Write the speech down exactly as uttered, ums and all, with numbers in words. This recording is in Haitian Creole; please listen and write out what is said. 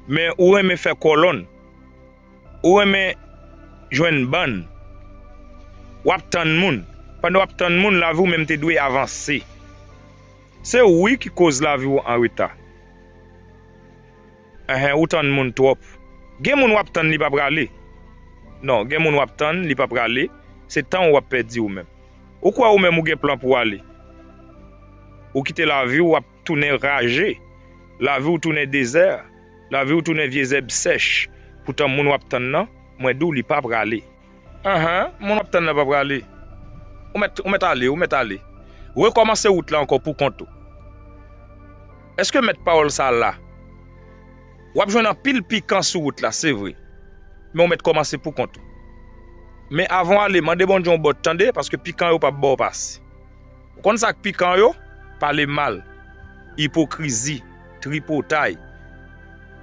Men ou renmen fè kòlonn. Ou renmen jwenn bann. W ap tann moun. Pandan w ap tann moun, lavi w menm te dwe avanse. Se ou wi ki koz lavi w an reta. Enhen, ou tann moun twòp. Gen moun w ap tann, li pa prale. Non, gen moun w ap tann, li pa prale. Se tan w w ap pèdi ou menm. Ou kwè ou menm ou gen plan pou w ale? Ou kite lavi w ap tounen raje. Lavi w tounen dezè. Lavi w tounen vye zèb sèch. Poutan moun w ap tann nan, mwen di w li pa prale. Enhen, moun w ap tann nan pa prale. Ou mèt, ou mèt ale, ou mèt ale. Rekòmanse wout la ankò pou kont ou. Èske mèt pawòl sa la? W ap jwenn anpil pikan sou wout la, se vre. Men ou mèt kòmanse pou kont ou. Men avan w ale, mande Bondye yon bòt, tande, paske pikan yo p ap ba w pase. Ou konn sa k pikan yo? Pale mal, ipokrizi, tripotay,